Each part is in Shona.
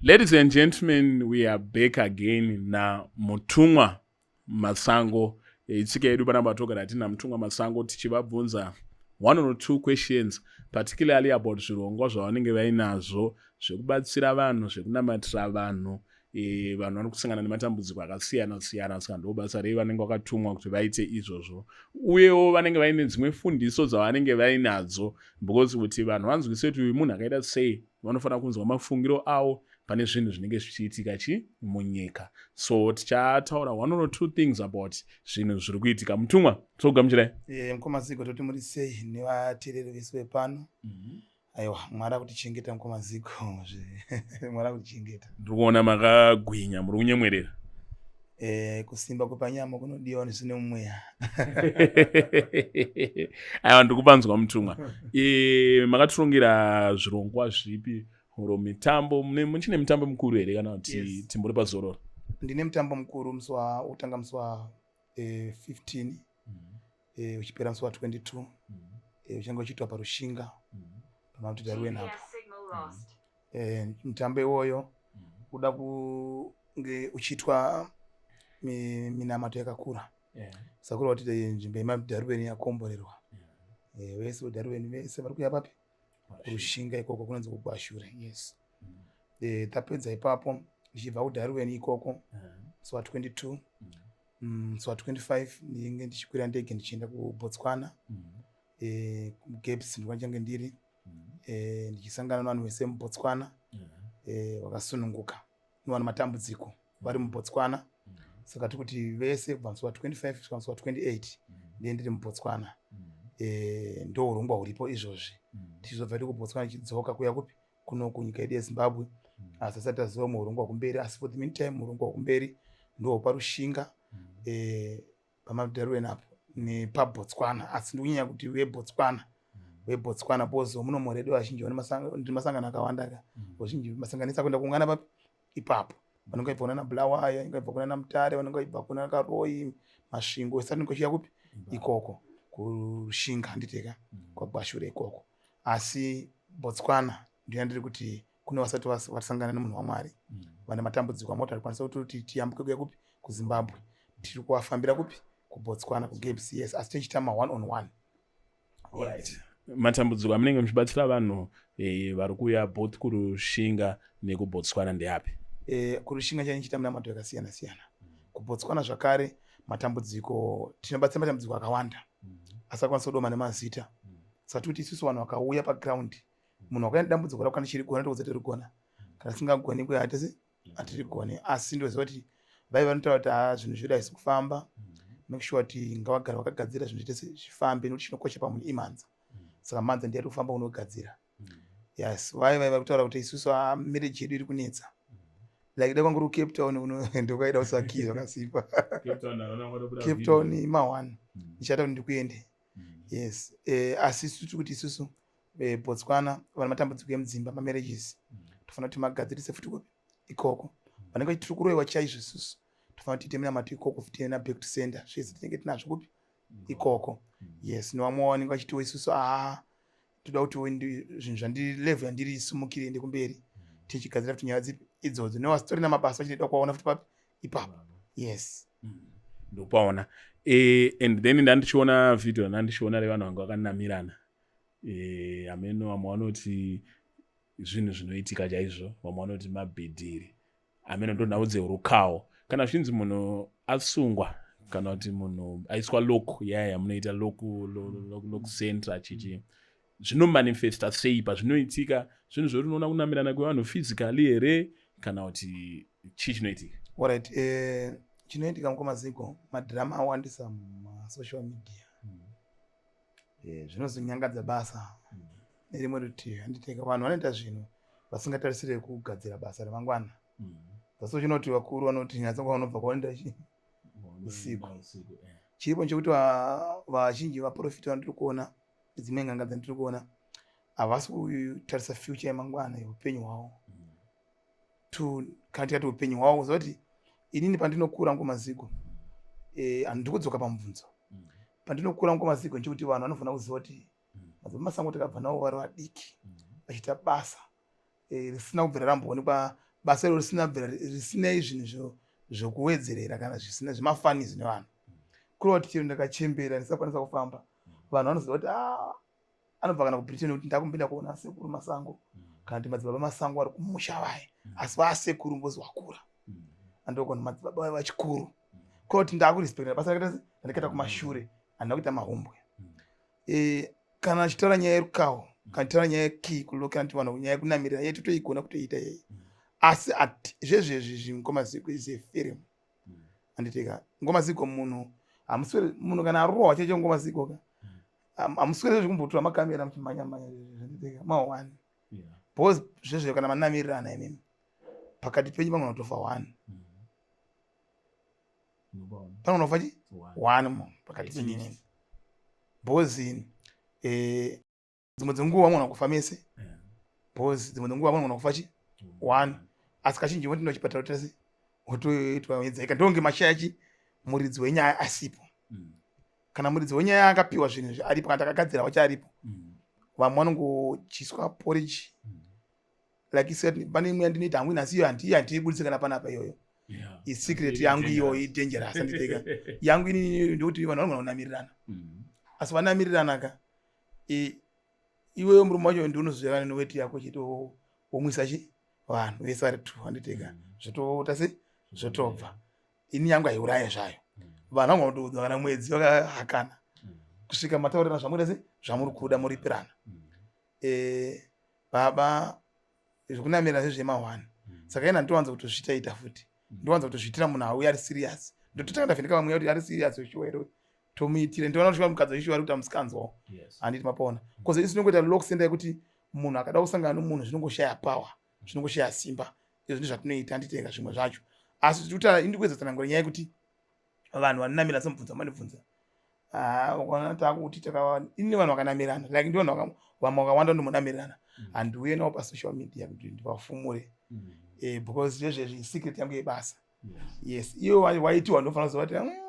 Ladies and gentlemen, we are back again na Mutumwa Masango. Itsika yedu panapa togara tina Mutumwa Masango tichivabvunza one or two questions, particularly about zvirongwa zvavanenge vainazvo zvekubatsira vanhu, zvekunamatira vanhu. Vanhu vari kusangana nematambudziko akasiyana siyana, saka ndo basa rei vanenge vakatumwa kuti vaite izvozvo. Uyewo vanenge vaine dzimwe fundiso dzavanenge vainadzo, because kuti vanhu vanzwise kuti uyu munhu akaita sei, vanofanira kunzwa mafungiro avo pane zvinhu zvinenge zvichiitika chi munyika. So tichataura one or two things about zvinhu zviri kuitika. Mutumwa, togamuchirai. Mukoma Zigo, toti muri sei nevateereri vese vepano? Aiwa, Mwari akutichengeta, mukoma Zigo, Mwari akutichengeta. Ndiri kuona makagwinya, muri kunyemwerera. Kusimba kwepanyama kunodiwa nezvine mumweya. Aiwa, ndiri kupanzwa, mutumwa. Makatirongera zvirongwa zvipi ro mitambo? Muchine mitambo mikuru here kana kuti timbori pazororo? Ndine mutambo mukuru musi wa utanga musi wa 15, uchipera musi wa 22, uchange uchiitwa paRushinga, paMount Darwin apo. Mutambo iwoyo uda kunge uchiitwa minamato yakakura, sakura kuti nzvimbo yeMount Darwin yakomborerwa. Vese veDarwin vese vari kuuya papi? KuRushinga ikoko, kunonzi kuGwashure, yes. Tapedza ipapo, ndichibva kuDarwin ikoko musi wa22, musi wa25 ndinge ndichikwira ndege ndichienda kuBotswana, kuGabs ndikwanichange ndiri, ndichisangana nevanhu vese muBotswana vakasununguka nevane matambudziko vari muBotswana. Saka tiri kuti vese kubva musi wa25 kusvika musi wa28 ndiye ndiri muBotswana. Ndo urongwa huripo izvozvi. Tichizobva tiri kuBotswana, tichidzoka kuya kupi? Kuno kunyika yedu yeZimbabwe. Asi asati taziva umwe urongwa kumberi, asi for the meantime urongwa hwekumberi ndohwepaRushinga, paMount Darwin apo nepaBotswana. Asi ndikunyanya kuti veBotswana, veBotswana, because muno muredu vazhinji vane ndine masangano akawanda ka. Vazhinji masanganisa kuenda kuungana papi? Ipapo. Vanenge vaibva kunana Bulawayo, vanenge vaibva kunana Mutare, vanenge vaibva kunana Karoi, Masvingo, isati nikochiya kupi? Ikoko kuRushinga, handiteka kwaGwashure ikoko. Asi Botswana ndiyo yandiri kuti kune vasati vasangana nemunhu waMwari, vane matambudziko amoti arikwanisa kutoti tiyambuke kuya kupi? KuZimbabwe. Tiri kuvafambira kupi? KuBotswana, kuGabs, yes, asi tichiita ma one on one. Alright. Matambudziko amunenge muchibatsira vanhu vari kuuya both kuRushinga nekuBotswana ndeapi? Kurushinga chanichiita minamato yakasiyana siyana. KuBotswana zvakare matambudziko, tinobatsira matambudziko akawanda asi akwanisa kudoma nemazita. Saka tikuti isusu vanhu vakauya paground, munhu wakauya nedambudziko rako, kana chirigona tokuudza tirigona, kana singagoni kuya hatisi hatirigoni. Asi ndoziva kuti vai vanotaura kuti haa, zvinhu zvedu haisi kufamba, make sure kuti ngavagare vakagadzira zvinhu zviite zvifambe, nekuti chinokosha pamunhu imhanza. Saka mhanza ndiye ari kufamba unogadzira, yes. Vai vari kutaura kuti isusu haa, marriage yedu iri kunetsa, like dai kwangu uri kuCape Town uno, ndokwaida usakii zvakasimba. Cape Town ma1 ndichaita kuti ndikuende, yes. Asi isu tiri kuti isusu Botswana vane matambudziko emudzimba, mamarriages, tofanira kuti magadzirise futi kupi? Ikoko. Vanenge vachiti tiri kuroyiwa chaizvo, isusu tofanira kuti tiite minamato ikoko futi na back to sender, zvese tinenge tinazvo kupi? Ikoko, yes. Nevamwe vanenge vachitiwo isusu aa, toda kuti zvinhu zvandiri, level yandiri isumukire, ende kumberi, tichigadzira futi nyaya dzipi? Idzodzo. Nevasitorina mabasa vachinoida kuvaona futi papi? Ipapo, yes. Ndopaona. And then ndandichiona video, ndandichiona revanhu vanga vakanamirana. Hameno, vamwe vanoti zvinhu zvinoitika chaizvo, vamwe vanoti mabhidhiri, hameno, ndo nhau dzeurukawo. Kana zvichinzi munhu asungwa kana kuti munhu aiswa lock yaya yamunoita, lock center chichi, zvinomanifesta sei pazvinoitika? Zvinhu zvori unoona kunamirana kwevanhu physically here kana kuti chii chinoitika? Alright, chinoitika, mukoma Zigo, madhirama awandisa mumasocial media. Zvinozonyangadza basa nerimwe rutivi, handiteka vanhu vanoita zvinhu vasingatarisire kugadzira basa ramangwana. That's chinoti vakuru vanoti nyatsa kwaunobva kwaoenda chi usiku. Chiripo nchekuti vazhinji vaprofita vandiri kuona, dzimwe nganga dzandiri kuona, havasi kutarisa future yemangwana yeupenyu hwavo. To kana tikati upenyu hwavo, kuziva kuti inini pandinokura, mukoma Zigo, handiri kudzoka pamubvunzo, pandinokura, mukoma Zigo, nchekuti vanhu vanofanira kuziva kuti madzibaba Masango takabva navo vari vadiki vachiita basa risina kubvira ramboonekwa. Basa iro risina bvira, risinei zvinhu zvokuwedzerera kana zvisina zvemafanizi nevanhu. Kureva kuti chero ndakachembera ndisakwanisa kufamba, vanhu vanoziva kuti ah, anobva kana kuBritain, kuti ndakumbinda kuona Sekuru Masango kana kuti Madzibaba Masango vari kumusha vaye, asi vaasekuru mbozi wakura, andokona madzibaba vaye vachikuru. Kureva kuti ndakurespecta basa rakaita randakaita kumashure, handina kuita mahumbwe. Kana achitaura nyaya yerukawo, kana achitaura nyaya yekey kuloka, kuti vanhu nyaya yekunamirira yetu toigona kutoita yei, asi zvezvezvi Ngoma Ziko is a film, handitika? Ngoma Ziko, munhu hamusweri, munhu kana arohwa chaicho, Ngoma Ziko ka, hamusweri zvekumbotora makamera muchimhanya mhanya, handitika? Mahwani, because zvezvo kana manamirirana imimi pakati penyu pamwe kutofa one, pamwe kutofa chi one munhu pakati penyu imimi, because dzimwe dzenguva vamwe kufa mese, because dzimwe dzenguva vamwe kufa chi one, asi kazhinji votoenda kuchipatara kutasi wotoitwa edzaika, ndonge mashaya chi muridzi wenyaya asipo. Kana muridzi wenyaya akapiwa zvinhu izvi aripo, kana takagadzira wacho aripo, vamwe vanongodyiswa porridge. Like said, pane imwe yandinoita hangu nhasi, iyo handiibudise kana panapa iyoyo, isecret yangu iyo, idangerous, anditeka yangu inini. Ndokuti vanhu vanogona kunamirirana, asi vanamirirana ka, iwewe murume wacho ndiunoziva neweti yako chete, womwisa chi vanhu vese vari two, handiteka? Zvotoita se zvotobva. Ini yangu haiuraye zvayo, vanhu vangona kutoudzwa kana mwedzi vakahakana kusvika mataurirana zvamuita se zvamuri kuda, muripirana. Baba, zvekunamira zvezvemahwani, saka ina nditowanza kutozviita ita futi, ndowanza kutozviitira munhu auya ari serious, ndototanga ndavheneka vamwe kuti ari serious weshuwa here, tomuitire, ndoona kuti mukadzi weshuwa ari kuita musikanzwawo, handiti mapaona? Because isu tinongoita lock center yekuti munhu akada kusangana nomunhu zvinongoshaya power, zvinongoshaya simba. Izvo ndizvatinoita, handitenga zvimwe zvacho, asi tiri indikuedza tsanangura nyaya yekuti vanhu vanonamira semubvunza mandibvunza. Ukaona takuti ini vanhu vakanamirana, like ndi vanhu vamwe vakawanda ndomunamirirana, handiuye navo pasocial media kuti ndivafumure, because zvezvezvi secret yangu yebasa. Yes, iwe waitiwa ndofanira kuziva kuti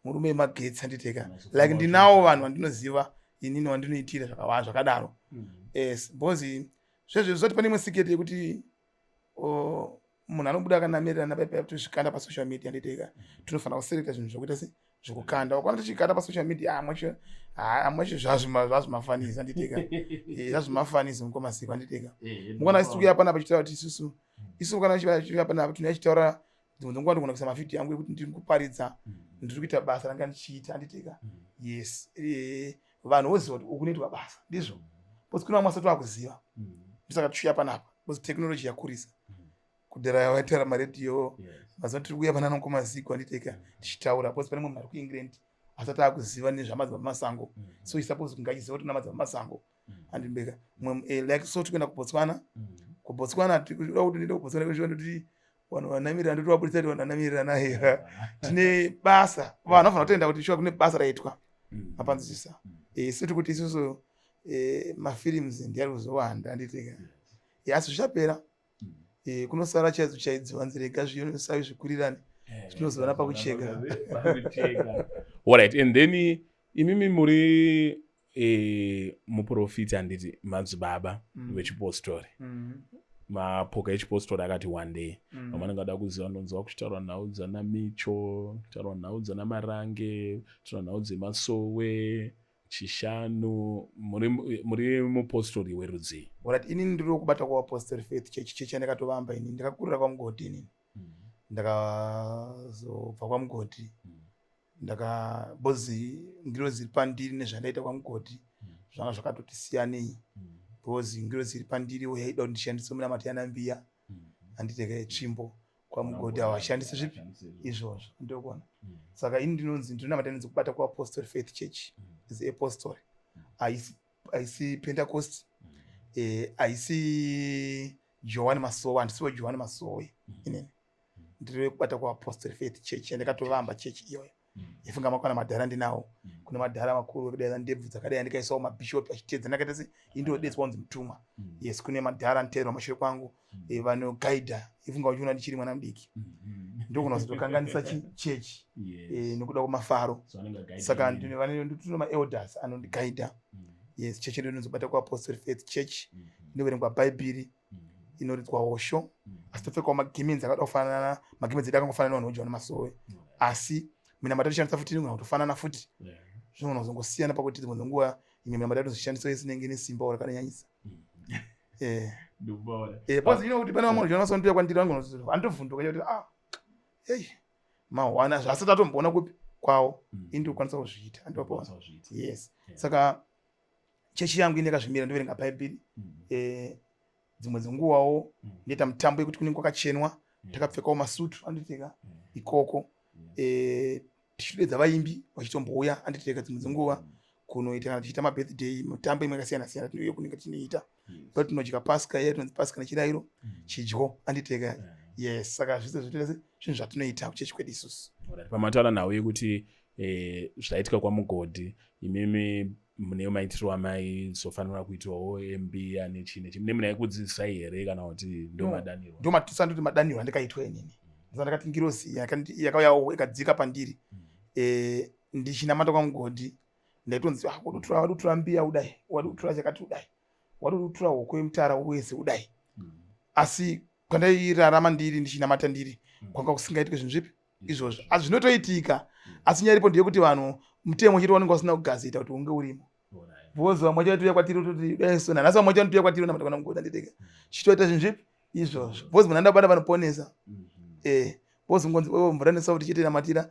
murume wemagetsi, handiteka? Like ndinawo vanhu vandinoziva inini wandinoitira zvakadaro. Yes, because zvezvezvi zoti pane imwe secret yekuti munhu anobuda akanamirirana paipai tozvikanda pasocial media, handiteka? Tinofanira kuselecta zvinhu zvokuita se zvekukanda. Ukaona tichikanda pasocial media, amwe amwe zvazvimafanisi, handiteka? Zvazvimafanisi mukomasiko, handiteka? Mukaona isi tikuya panapa chitaura kuti isusu isu kana chiuya panapa tinochitaura, dzimwe dzenguva ndogona kuisa mavhidhiyo angu ekuti ndiri kuparidza, ndiri kuita basa ranga ndichiita, handiteka? Yes, vanhu voziva kuti ukunoitwa basa ndizvo, because kune vamwe vasati vakuziva. Ndosaka tichiuya panapa, because technology yakurisa. Kudhara vaitaura maredhiyo, mazuva tiri kuuya panana Mukomaziko, handiteka? Tichitaura because pane mumwe munhu ari kuEngland asati akuziva nezvamadzibaba Masango, so isuppose kunge achiziva kuti kuna Madzibaba Masango, handimbeka? Like so tikuenda kuBotswana. KuBotswana tikuda kuti ndiende kuBotswana, ndoti vanhu vanamirira, ndotovabudisa kuti vanhu vanamirira naye tine basa, vanhu vanofanira kutoenda kuti shuwa kune basa raitwa, mapanzwisisa? Isu tikuti isusu mafilms ndiari kuzowanda, handiteka? Asi zvichapera, kunosara chaidzo chaidzo, vanzi rega zviyonosavi zvikurirane, zvinozovana pakucheka. Alright, and then imimi muri muprofita, handiti, madzibaba vechipostori? Mapoka echipostori akati one day, vamwe vanenge vada kuziva, ndonzwa kuchitaurwa nhau dzana Micho, kutaurwa nhau dzana Marange, kutaurwa nhau dzemasowe Chishanu. Muri mupostori werudzii? Alright, inini ndiri wekubata kwaApostle Faith Church, chechi yandakatovamba inini. Ndakakurira kwaMugodhi inini, ndakazobva kwaMugodhi, ndaka because ngirozi iri pandiri nezvandaita kwaMugodhi zvanga zvakatoti siyanei, because ngirozi iri pandiriwo yaida kuti ndishandise munamato yanambiya, handiteka? Tsvimbo kwaMugodhi havashandisi zvipi izvozvo, ndokona. Saka ini ndinonzi ndinonamata inonzi kubata kuApostle Faith Church, is apostoli, haisi Pentecost, haisi Johani Masowe, handisiwo Johani Masowe. Inini ndiri kubata kuApostle Faith Church, yandakatovamba chechi iyoyo. Ifunga makwana madhara ndinawo, kune madhara makuru ekudai ndebvu dzakadai, ndikaisawo mabhishopi achiteedza, ndakaita se indodetswa kunzi mutumwa. Yes, kune madhara anoteerwa mashure kwangu, vanogaidha. Ifunga uchiona ndichiri mwana mudiki, ndogona kuzotokanganisa chechi nekuda kwemafaro, saka nditino maelders anondigaidha. Yes, chechi yedu inonzi kubata kuApostle Faith Church, inoverengwa Bhaibheri, inoridzwa hosho. Asi topfekawo magemenzi akada kufanana, magemenzi edu akangofanana nevanhu veJohane Masowe, asi minamato yatichishandisa futi inogona kutofanana futi. Zvinogona kuzongosiyana pakuti dzimwe dzenguva imwe minamato yatozoshandisa isinenge nesimba rakanyanyisa. Because you know kuti pane vamwe vanhu Johane Masowe vanotouya kwandiri, vanotovhunduka kuti, "Ah, hey, mawana zvasati atomboona kupi kwawo." Ini ndikukwanisa kuzviita, andopona, yes. Saka chechi yangu ine yakazvimira, ndoverenga Bhaibheri. Dzimwe dzenguvawo ndoita mutambo yekuti kunenge kwakachenwa, takapfekawo masutu, anditeka ikoko. Tichidedza vaimbi vachitombouya, anditeka, dzimwe dzenguva kunoita kana tichiita mabirthday, mitambo imwe yakasiyana siyana tinouya kunenge tinoita. Ndo tinodya Pasika iya tinonzi Pasika nechirayiro chidyo, anditeka, yes. Saka zvese zvinoita zvinhu zvatinoita kuchechi kwedu isusu. Pamataura nhau yekuti zvaitika kwaMugodhi, imimi mune maitiro amaizofanira kuitwawo embiya nechii nechi, mune munhu aikudzidzisai here kana kuti ndo madaniro? Ndo matisandoti madaniro andikaitwa inini. Saka ndakati ngirozi yakauyawo ikadzika pandiri. Ndichinamata kwaMugodhi, ndaitonzi, "Ah, wadi kutora mbiya udai, wadi kutora chakati udai, wadi kutora hoko yemutara wese udai." Asi kwandairarama ndiri ndichinamata ndiri, kwanga kusingaitwi zvinhu zvipi izvozvo. Asi zvinotoitika, asi nyaya iripo ndeyekuti vanhu mutemo chete wanenge wasina kugazeta kuti unge urimo, because vamwe vachatouya kwatiri toti dai so, nanhasi vamwe vachanotouya kwatiri namata kana Mugodhi, anditeka, chitoita zvinhu zvipi izvozvo, because munhu andabata vanoponesa. Because ngonzi wewe mvura nesauti chete namatira,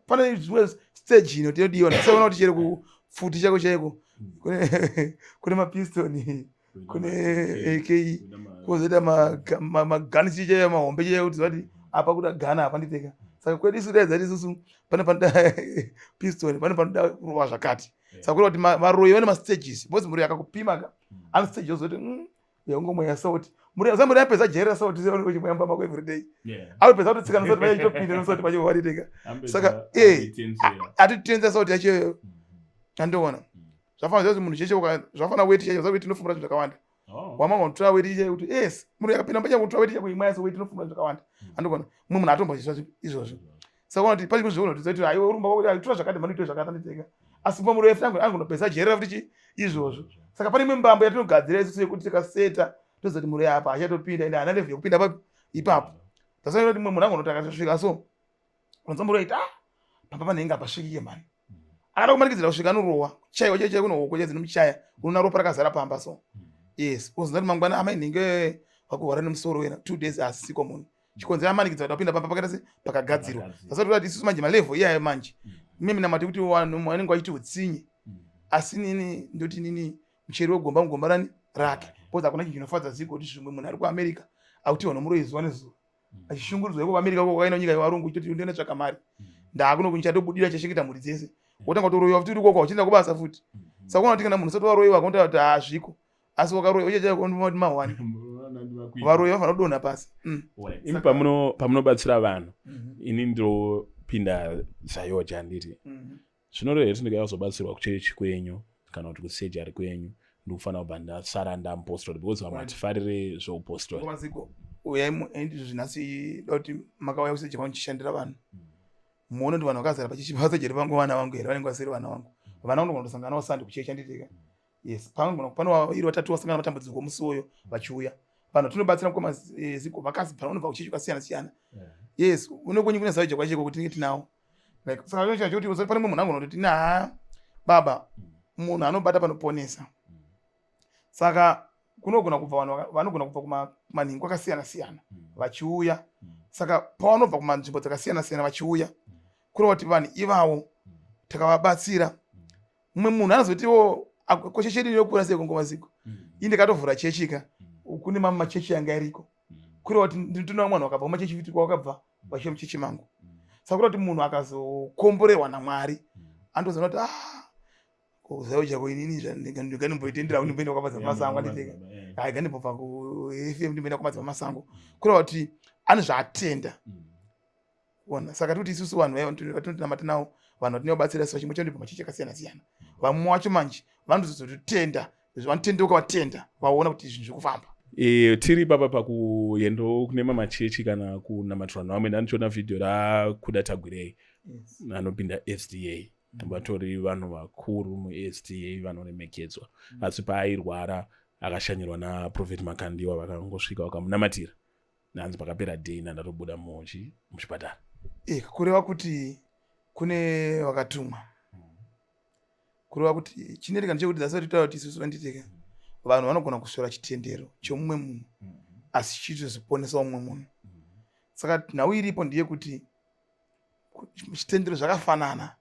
pane zvimwe stage ino tinodiwa. Ndisaona kuti chero kupfuti chako chaiko kune mapistoni, kune AK, kwozoita magani chaiyo mahombe chaiyo kuti vati apa kuda gana apa, nditeka. Saka kwedu isu dai dzati isusu pane panoda pistoni, pane panoda kurova zvakati. Saka kureva kuti varoyi vane mastages, because muroyi akakupima ka, ane stage yozoti yaungomweya sauti. Muroyi samuri apedza jerera sauti uchimuyamba mako everyday, apedza kutotsika nesauti pacho, chitopinda nesauti pacho, watiteka. Saka atitenza sauti yacho iyoyo, andoona zvafanira kuti munhu cheshe zvafana weti chacho, weti inofumura zvinhu zvakawanda. Wamanga unotora weti chacho kuti, yes, munhu yakapinda pacha kutora weti chako imwe yaso, weti inofumura zvakawanda, andogona mumwe munhu atombozviswa izvozvo. Saka ona kuti pane zvinhu kuti kuti aiwe urumba kwako tora zvakati, manoita zvakati, anditeka. Asi mumwe muroyi futi angonopedza jerera futi chi izvozvo. Saka pane imwe mbambo yatinogadzira isusu yekuti tikaseta toziva kuti muroyi apa achatopinda, ende haana level yekupinda papi ipapo. Tasaona kuti mumwe munhu angonoti akatosvika so, unonzwa muroyi iti, "Ah, pamba panenge hapasvikike mani." Akada kumanikidzira kusvika, anorohwa chaiwa chaiwa chaiwa, kunohoko chaidzo nomuchaya, unoona ropa rakazara pamba so. Yes, uzonzwa kuti mangwana amai nhinge vakurwara nemusoro wena, 2 days asisiko munhu, chikonzero amanikidza kuti apinda pamba pakaita se pakagadzirwa. Tasati kuti isusu manje malevel iyayo manje mime minamato yekuti vanhu vanenge vachiti utsinye, asi nini ndoti nini mucheri wegomba mugomba rani rake, because hakuna chinhu chinofadza ziko kuti zvimwe munhu ari kuAmerica akutiwa nomuroyi zuva nezuva, achishungurudzwa iko kuAmerica uko, kwakaenda nyika yevarungu, chitoti ndinotsvaka mari, ndaakuno kunchadobudira chachengeta mhuri dzese, wotanga kutoroyiwa futi uri ikoko, uchienda kubasa futi. Saka unoona kuti kana munhu usati waroyiwa kunotaura kuti haazviko, asi wakaroyiwa uchachaati mahwani varoyi vafanira kudonha pasi. Imi pamunobatsira vanhu, ini ndinopinda ZAOGA, handiti? Zvinoreva here kuti ndikauya kuzobatsirwa kuchechi kwenyu kana kuti kusurgery kwenyu, ndikufanira kubva ndasara ndamupostori, because vamwe hatifarire zveupostori? Maziko uyai, ndizvo zvinhasi da kuti makauya kusurgery kwangu ndichishandira vanhu, muone kuti vanhu vakazara pachechi pasurgery pangu vana vangu here? Vanenge vasiri vana vangu. Vana vangu ndogona kutosangana navo Sunday kuchechi, handitika? Yes, pano iri vatatu vasangana matambudziko musi uwoyo vachiuya. Vanhu tinobatsira mukoma Ziko vakazibva, vanobva kuchechi kwakasiyana siyana. Yes, une kwenyu kune ZAOGA kwacheko kuti tinenge tinawo like. Saka chacho kuti uzoti pane mumwe munhu angona kuti na baba munhu anobata panoponesa. Saka kunogona kubva vanhu vanogona kubva kumanhingo kwakasiyana siyana vachiuya. Saka pavanobva kumanzvimbo dzakasiyana siyana vachiuya, kureva kuti vanhu ivavo takavabatsira. Mumwe munhu anozotiwo kochechi yedu inokura sei kongoma ziko? Ii, ndikatovhura chechika kune mamwe machechi yanga iriko, kureva kuti ndinoona mwana wakabva kumachechi futi kwawakabva vachiuya muchechi mangu. Saka kureva kuti munhu akazokomborerwa naMwari anotoziva kuti, "Ah, kuZAOGA chako inini ndinganimboitendera ndimboenda kwamadza masango, anditeka, hai, gandimbobva kuFM ndimboenda kwamadza masango." Kureva kuti ane zvaatenda ona. Saka tikuti isusu vanhu vatinonamata navo, vanhu vatinobatsira isu, vachimwe chandibva machechi akasiyana siyana, vamwe wacho manje vanotozototenda, vanotendeuka, vatenda, vaona kuti zvinhu zviri kufamba. Tiri papa pakuendawo kune mamachechi kana kunamatirwa nevamwe, ndandichiona vhidhiyo raKuda Tagwirei anopinda SDA. Vatori vanhu vakuru muSDA vanoremekedzwa, asi paairwara akashanyirwa naProphet Makandiwa, vakangosvika vakamunamatira. Hanzi pakapera day nandatobuda muchi muchipatara. Kureva kuti kune vakatumwa. Kureva kuti chinoitika ndechekuti dzasati taura kuti isusu vanditeka vanhu vanogona kusvora chitendero chomumwe munhu, asi chichizoponesa mumwe munhu. Saka nhau iripo ndeyekuti chitendero zvakafanana,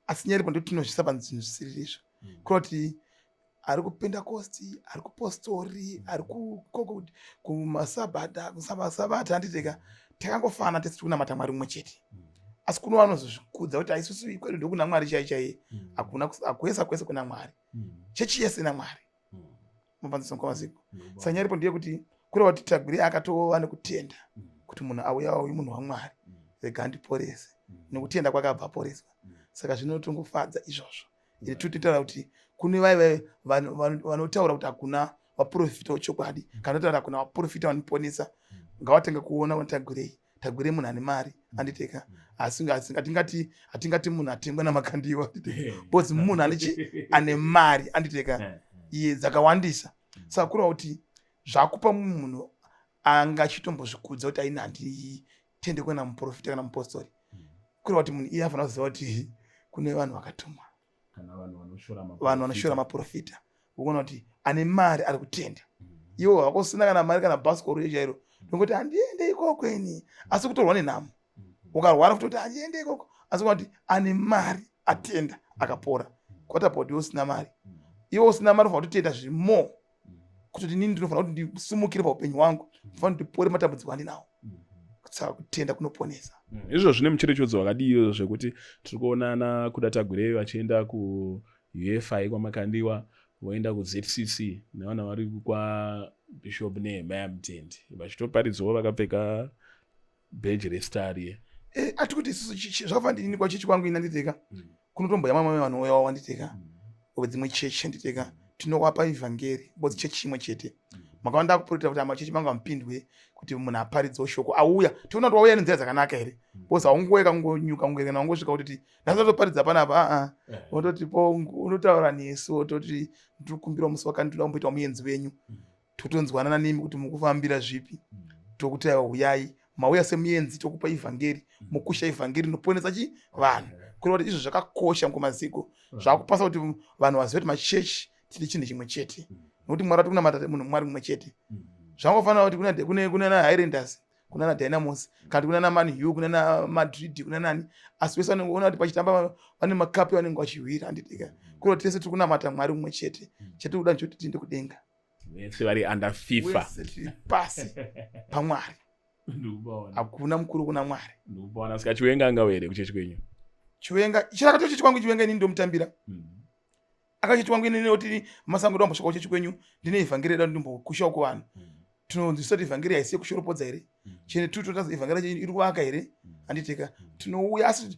asi nyaya iripo ndekuti tinozvisa panzvinhu zvisiri izvo. Kureva kuti ari kupentecost, ari kupostori, ari kumasabhata, kumasabata, handiteka, takangofana tese, tikunamata Mwari mumwe chete. Asi kuno vanozozvikudza kuti aisusu kwedu ndokuna Mwari chai chaiye. Hakuna kwese kwese kuna Mwari, chechi yese naMwari mapanziso kwamaziko. Saka nyaya iripo ndeyekuti kureva kuti Tagwirei akatova nekutenda kuti munhu auya uyu munhu waMwari, rega andiporese. Nekutenda kwake abva aporeswa. Saka zvinotongofadza izvozvo. Ende tinotaura kuti kune vai vanotaura kuti hakuna vaprofita wechokwadi, kana taura hakuna vaprofita vanoponesa, ngavatange kuona kuti Tagwirei, Tagwirei munhu ane mari, anditeka. Asi hatingati hatingati munhu atengwa naMakandiwa, because munhu ane chi ane mari, anditeka, iye dzakawandisa. Saka kureva kuti zvakupa munhu anga achitombozvikudza kuti aina handitende kuena muprofita kana mupostori, kureva kuti munhu iye afanira kuziva kuti kune vanhu vakatumwa. Kana vanhu vanoshora vanhu vanoshora maprofita, vokuona kuti ane mari ari kutenda, iwo hako usina kana mari kana bhasikoro chairo, nongoti handiende ikoko ini, asi kutorwa nenhamo. Ukarwara kutoti handiende ikoko, asi kuona kuti ane mari atenda akapora. What about iwe usina mari? Iwe usina mari unofanira kutotenda zviri more, kutoti inini ndinofanira kuti ndisimukire paupenyu hwangu, ndinofanira kuti ndipore matambudziko andinawo. Saka kutenda kunoponesa. Izvo zvine mucherechedzo wakadii izvo zvekuti tiri kuonana Kuda Tagwirei vachienda kuUFI kwaMakandiwa, voenda kuZCC, nevana vari kwaBishop Nehemiah Mutendi vachitoparidzawo vakapfeka bheji restar riye? Ati kuti isusu zvakafanira ndinini kwachechi kwangu ini, anditeka, kunotomboya mamwe vanhu ouya wanditeka dzimwe chechi, anditeka, tinowapa ivhangeri because chechi imwe chete. Makawanda akuprotera kuti amachechi mangu amupindwe kuti munhu aparidzewo shoko auya, tiona kuti wauya nenzira dzakanaka here, because haungoeka kungonyuka kunge wangosvika kutoti ndasatoparidza panapa. Aa, unototipo unotaura nesu, wototi ndikumbira musi wakati ndoda kumboita muenzi wenyu, totonzwanana nemi kuti mukufambira zvipi, tokuti aiwa, huyai, mauya semuenzi, tokupa ivhangeri, mukusha ivhangeri inoponesa chi vanhu. Kureva kuti izvo zvakakosha ngomaziko zvakupasa kuti vanhu vazive kuti machechi tiri chinhu chimwe chete, nokuti Mwari ati kunamata munhu Mwari mumwe chete. Zvangofanira kuti kuna na Highlanders, kuna na Dynamos, kana kuti kuna na Man U, kuna na Madrid, kuna nani, asi vese vanongoona kuti pachitamba vane makapi vanenge vachihwira, handitika? Kureva kuti tese tiri kunamata Mwari mumwe chete. Chatiri kuda ndechekuti tiende kudenga. Vese vari under FIFA. Wese tiri pasi paMwari. Ndikubaona. Hakuna mukuru kuna Mwari. Ndikubaona. Saka Chiwenga angauya here kuchechi kwenyu? Chiwenga chirakato chechi kwangu, Chiwenga inini ndomutambira. Akachechi kwangu inini kuti masango ndombosvika kuchechi kwenyu, ndine ivhangeri da ndimbokushawo kuvanhu. Tinonzwisisa kuti ivhangeri haisi yekushoropodza here? Chene tu totaza ivhangeri yacho iri kuvaka here, handiteka? Tinouya, asi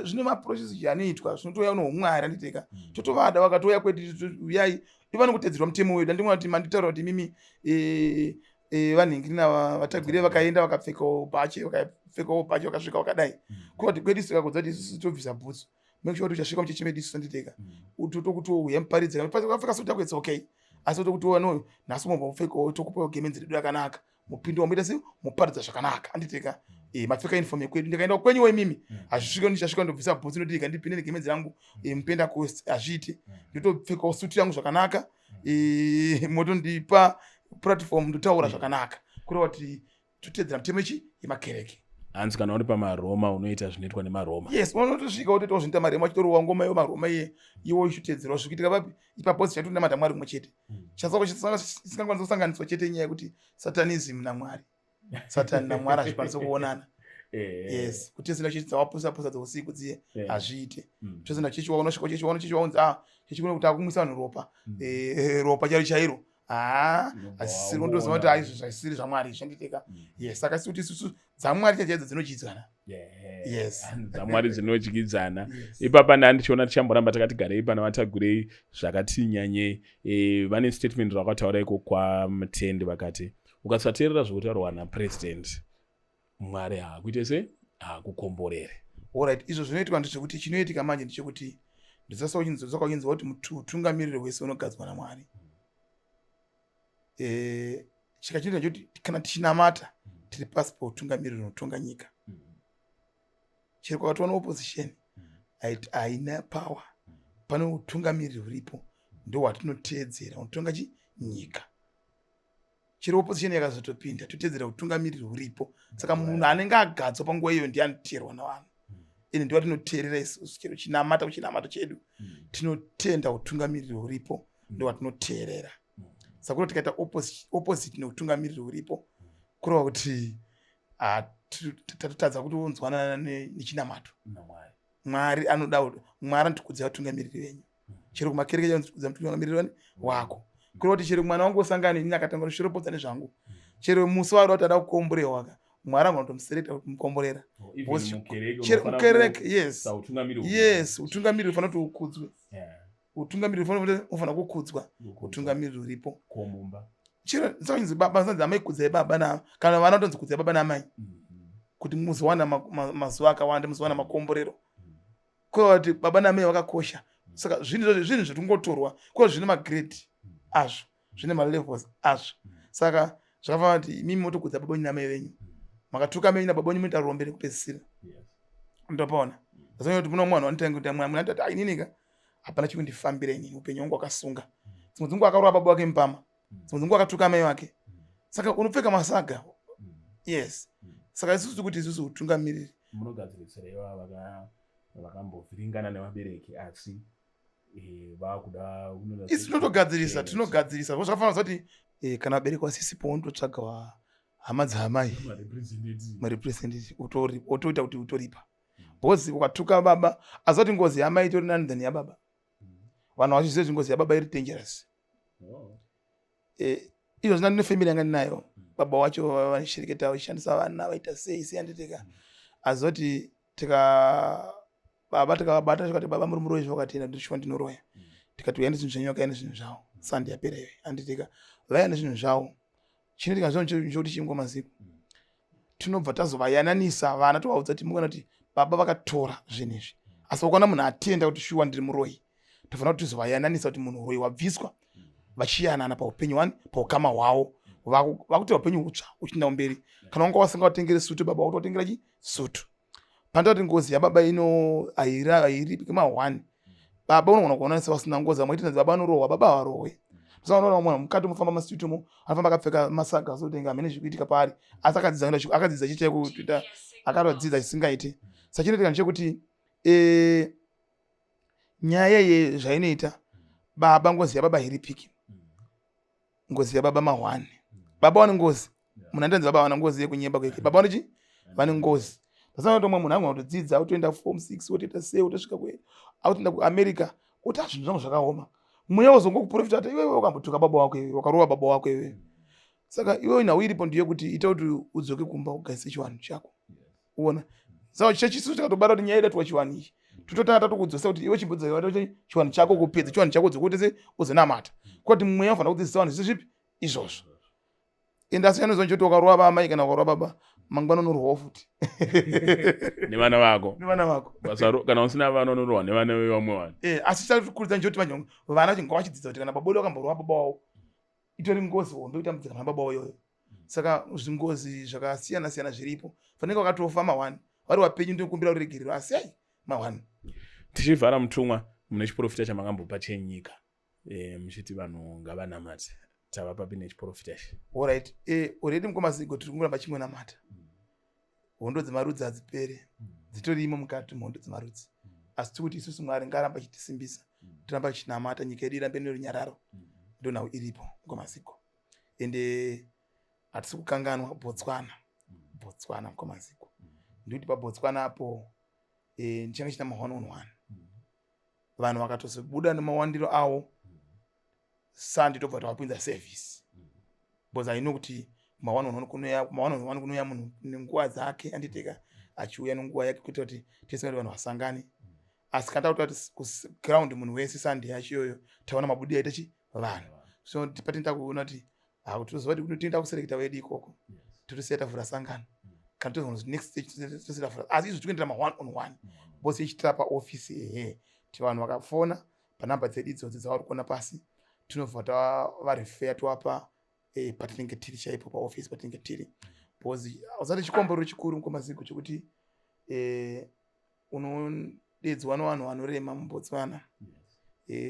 zvine maprocess anoitwa, zvinotouya noumwari, handiteka? Totovada vakatouya kwedu, uyai, ivano kutedzerwa mutemo wedu. Handimona kuti manditaura kuti imimi vanhingiri navaTagwirei vakaenda vakapfekawo bhachi, vakapfekawo bhachi, vakasvika vakadai. Kuva kuti kwedu sikakodza kuti isusu tobvisa bhutsu, make sure kuti uchasvika muchechi medu isusu, handiteka? Tokuti uya muparidze wakapfeka suti yako, it's okay, asi tokuti no, nhasi mombopfekawo, tokupawo gemenzi redu rakanaka, mupinde wamuita sei, muparidza zvakanaka, handiteka? Mapfeka uniform yekwedu, ndikaenda kwenyuwo imimi hazvisvike ndichasvika ndobvisa bhutsu, ndoti ndipinde negemenzi rangu mupentecost, hazviiti. Ndotopfekawo suti yangu zvakanaka, motondipa platform, ndotaura zvakanaka. Kureva kuti totedzera mitemo ichi yemakereke. Hanzi kana uri pamaroma unoita zvinoitwa nemaroma. Yes, unotosvika wotoitawo zvinoita maroma, achitorova ngoma iwo maroma iye, iwo uchitedzerawo zviri kuitika papi ipapo. Zichatonamata Mwari mumwe chete. Chisingakwanisa kusanganiswa chete inyaya yekuti satanism naMwari, Satani naMwari hazvikwanisi kuonana. Yes, kuti tese chechi dzawapusa pusa dzeusiku dziye hazviite. Tose chechi waunosvika chechi waona chechi waunzi a chechi kune kuti akumwisa vanhu ropa, ropa chairo chairo, haa, asisiri. Undoziva kuti aizvo zvaisiri zvaMwari zvanditeka. Yes, saka si kuti isusu dzaMwari chaidzo dzinodyidzana. Yes. DzaMwari dzinodyidzana. Ipapa ndandichiona tichamboramba takati garei pana vaTagwirei zvakati nyanyei. Vane statement rakataura iko kwaMutendi, vakati ukasateerera zvekutaurwa napresident, Mwari haakuite se haakukomborere. Alright, izvo zvinoitika ndezvekuti chinoitika manje ndechekuti ndisasauchinzwa kuti utungamiriri hwese unogadzwa naMwari. Chika chinoita chekuti kana tichinamata. Tiri pasi poutungamiriri hunotonga nyika. Chero kwakatowana opposition haina power, pane utungamiriri huripo, ndo hwatinoteedzera unotonga chi nyika. Chero opposition yakazotopinda, toteedzera utungamiriri huripo. Saka munhu anenge agadzwa panguva iyoyo ndiye anoteerwa navanhu, ende ndiwa tinoteerera isusu. Chero chinamata kuchinamato chedu, tinotenda utungamiriri huripo, ndo watinoteerera. Saka kuti tikaita opposite neutungamiriri huripo, kureva kuti tatotadza kuti unzwanana nechinamato. Mwari anoda, Mwari anotikudza vatungamiriri venyu. Chero kumakereke anotikudza mutungamiriri wani wako. Kureva kuti chero mwana wangu osangana neni akatanga kushoropodza nezvangu, chero musi waada kuti ada kukomborehwa ka, Mwari angona kutomuselekta kumukomborera. Oh, even mukereke Chero unofanira kukereke, yes. Utungamiriri huripo. Yes, utungamiriri ufanira kuti ukudzwe. Utungamiriri ufanira kukudzwa. Kukudzwa. Utungamiriri huripo. Komumba. Chero sanzi baba, sanzi amai kudzai baba na kana vana vatonzi kudzai baba naamai kuti muzowana mazuva akawanda, muzowana makomborero. Kureva kuti baba naamai vakakosha. Saka zvinhu izvozvo zvinhu zvetingotorwa kuva zvine magrade azvo, zvine malevels azvo. Saka zvakafanana kuti imimi motokudza baba wenyu namai venyu. Makatuka mai nababa wenyu, munoita rombe nekupedzisira. Ndopaona azonyanya kuti muna mwana wanotanga kuti mwana anoti, "Ah, inini ka hapana chikundifambira inini, upenyu hwangu hwakasunga." Dzimwe dzenguva akarova baba wake mupama, dzimwe dzenguva akatuka amai vake, saka unopfeka masaga. Yes, saka isusu kuti isusu utungamiriri Munogadzirisira ivava vakambovhiringana nevabereki, asi vakuda Isu tinotogadzirisa, tinogadzirisa. Zvakafanana kuti kana vabereki vasisipo, unototsvaga hama dzaamai, marepresentative, otoita kuti utoripa, because ukatuka baba, asi kuti ngozi yamai itori nani than yababa. Vanhu vachiziva kuti ngozi yababa iri dangerous. Izvo zvina ndine family yanga ndinayo, baba wacho vanishereketa, vachishandisa vana, vaita sei sei, anditeka asi kuti tika baba tikavabata, tikati, "Baba, muri muroyi." Zvakatenda, ndishuwa ndinoroya. Tikati, "Uyai nezvinhu zvenyu." Vakauya nezvinhu zvavo. Sandi yapera iyoyo, anditika vaiya nezvinhu zvavo. Chinoitika zvino nchokuti chingwa maziko, tinobva tazovayananisa vana, tovaudza kuti mukaona kuti baba vakatora zvinhu izvi, asi ukaona munhu atenda kuti shuwa ndiri muroyi, tofanira kuti tizovayananisa kuti munhu uroyi wabviswa, vachiyanana paupenyu wani, paukama hwavo, vakuita upenyu hutsva uchienda kumberi. Kana wanga wasingatengeri sutu baba, wakutovatengera chi sutu. Pandati ngozi yababa ino hairipi kema1. Baba unogona kuona sevasina ngozi, vamwe itinzi baba anorohwa, baba havarohwe. Usaona mwana mukati unofamba mastreet umo, anofamba akapfeka masaga, sotenga hamene zviri kuitika paari, asi akadzidza, akadzidza chichaiko kuita, akatodzidza chisingaiti. Saka chinoitika ndechekuti nyaya ye zvainoita baba, ngozi yababa hairipiki. Ngozi yababa mahwani, baba vane ngozi. Munhu andanzi baba vana ngozi yekunyemba kweke, baba vane chi vane ngozi. Pasina kuti umwe munhu angona kutodzidza, otoenda form six, otoita sei, otosvika autoenda kuAmerica, oti, "Ah, zvinhu zvangu zvakaoma." Mweya wozongokuprofita kuti, "Iwewe wakambotuka baba wako, iwewe wakarova baba wako iwewe." Saka iwewe nhau iripo ndeyekuti ita kuti udzoke kumba, ugaise chivanhu chako, uona. Saka chechisu tikatobata kuti nyaya idatwa chivanhu ichi, tototanga tatokudzosa kuti iwe chimbodzoka chivanhu chako, kupedza chivanhu chako, dzoka utese uzonamata, kwati mweya ufanira kudzidzisa vanhu zvese zvipi izvozvo. Ende asi anoziva nchoti wakarova bamai kana wakarova baba, mangwana unorwawo futi. Nevana vako. Nevana vako. Kana usina vana, unorohwa nevana vevamwe vanhu. Asi chakurudzira nchoti vanhu vana vachinga vachidzidza kuti kana baba wedu vakamborova baba wavo, itori ngozi hombe kutambudzika pana baba iyoyo. Saka zvingozi zvakasiyana siyana zviripo. Fanenge vakatofa mahwani, vari vapenyu ndinokumbira ruregerero, asi ai mahwani. Tichivhara, mutumwa, mune chiprofita chamakambopa chenyika, muchiti vanhu ngavanamate. Tava papi nechiprofita ichi? Alright, already mukoma Zigo, tiri kungoramba chingonamata. Hondo dzemarudzi hadzipere, dzitorimo mukati muhondo dzemarudzi, asi tiri kuti isusu Mwari ngaaramba achitisimbisa, tiramba tichinamata, nyika yedu irambe nerunyararo. Ndo nhau iripo, mukoma Zigo. Ende hatisi kukanganwa Botswana. Botswana, mukoma Zigo, ndikuti paBotswana apo ndichange chita ma one on one. Vanhu vakatozobuda nemawandiro avo sandi, tobva tavapinza service, because I know kuti ma one on one kunoya, ma one on one kunoya munhu nenguva dzake, anditeka achiuya nenguva yake, kuitira kuti tese kuti vanhu vasangane. Asi kana takuta kuti ground munhu wese sandi yacho iyoyo, taona mabudiro aita chi vanhu. So patinoita kuona kuti toziva kuti tinoenda kuselekta wedu ikoko, totosiya tavhura sangano. Kana tozoona kuti next stage tosiya tavhura, asi izvo tikuendera ma one on one because ichitira paofisi. Ehe, kuti vanhu vakafona panhamba dzedu idzodzi dzavari kuona pasi, tinobva tavarefeya, tovapa patinenge tiri chaipo paofisi patinenge tiri. Because usati chikomborero chikuru, mukomaziko, chekuti unodedzwa nevanhu vanorema muBotswana.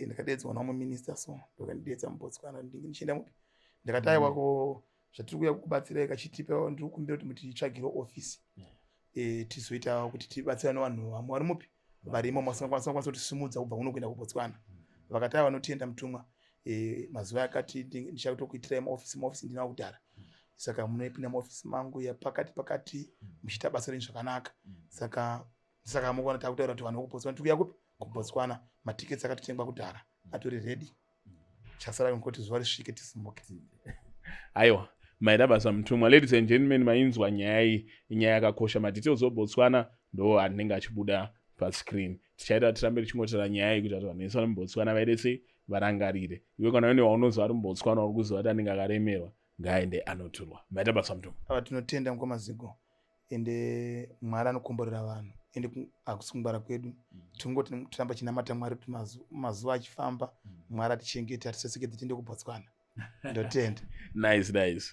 Ndakadedzwa namwe minista, so ndokandidedza muBotswana. Ndinge ndichienda mupi, ndakati, "Aiwa, ko zvatiri kuuya kukubatsirai kachitipa, ndiri kukumbira kuti mutitsvagire ofisi, tizoita kuti tibatsirane vanhu vamwe vari mupi, varimo vasingakwanisa kutisimudza kubva kuno kuenda kuBotswana." Vakati, "Aiwa, vanotenda mutumwa. Mazuva akati ndichatokuitirai maofisi. Maofisi ndinawo kudhara, saka munopinda maofisi mangu yapakati pakati muchiita basa renyu zvakanaka." Saka mukuona takutaura kuti vanhu vekuBotswana, tiri kuuya kupi? KuBotswana. Matiketsi akatotengwa kudhara, atori ready. Chasara kuti zuva risvike tisimuke. Aiwa, maita basa, mutumwa. Ladies and gentlemen, mainzwa nyaya iyi, inyaya yakakosha. Madetails oBotswana ndo anenge achibuda pascreen. Tichaita tirambe tichingotaura nyaya iyi kuita kuti vanhu vese vari muBotswana vaite sei? Varangarire. Iwe kana une waunoziva ari muBotswana, uri kuziva kuti anenge akaremerwa, ngaaende anoturwa. Maita basa, mutumwa. Ava tinotenda, mukomaziko. Ende Mwari anokomborera vanhu, ende hakusi kungwara kwedu. Tingoti tiramba chinamata Mwari kuti mazuva achifamba, Mwari atichengete, atisesekedze tiende kuBotswana. Ndotenda. Nice, nice.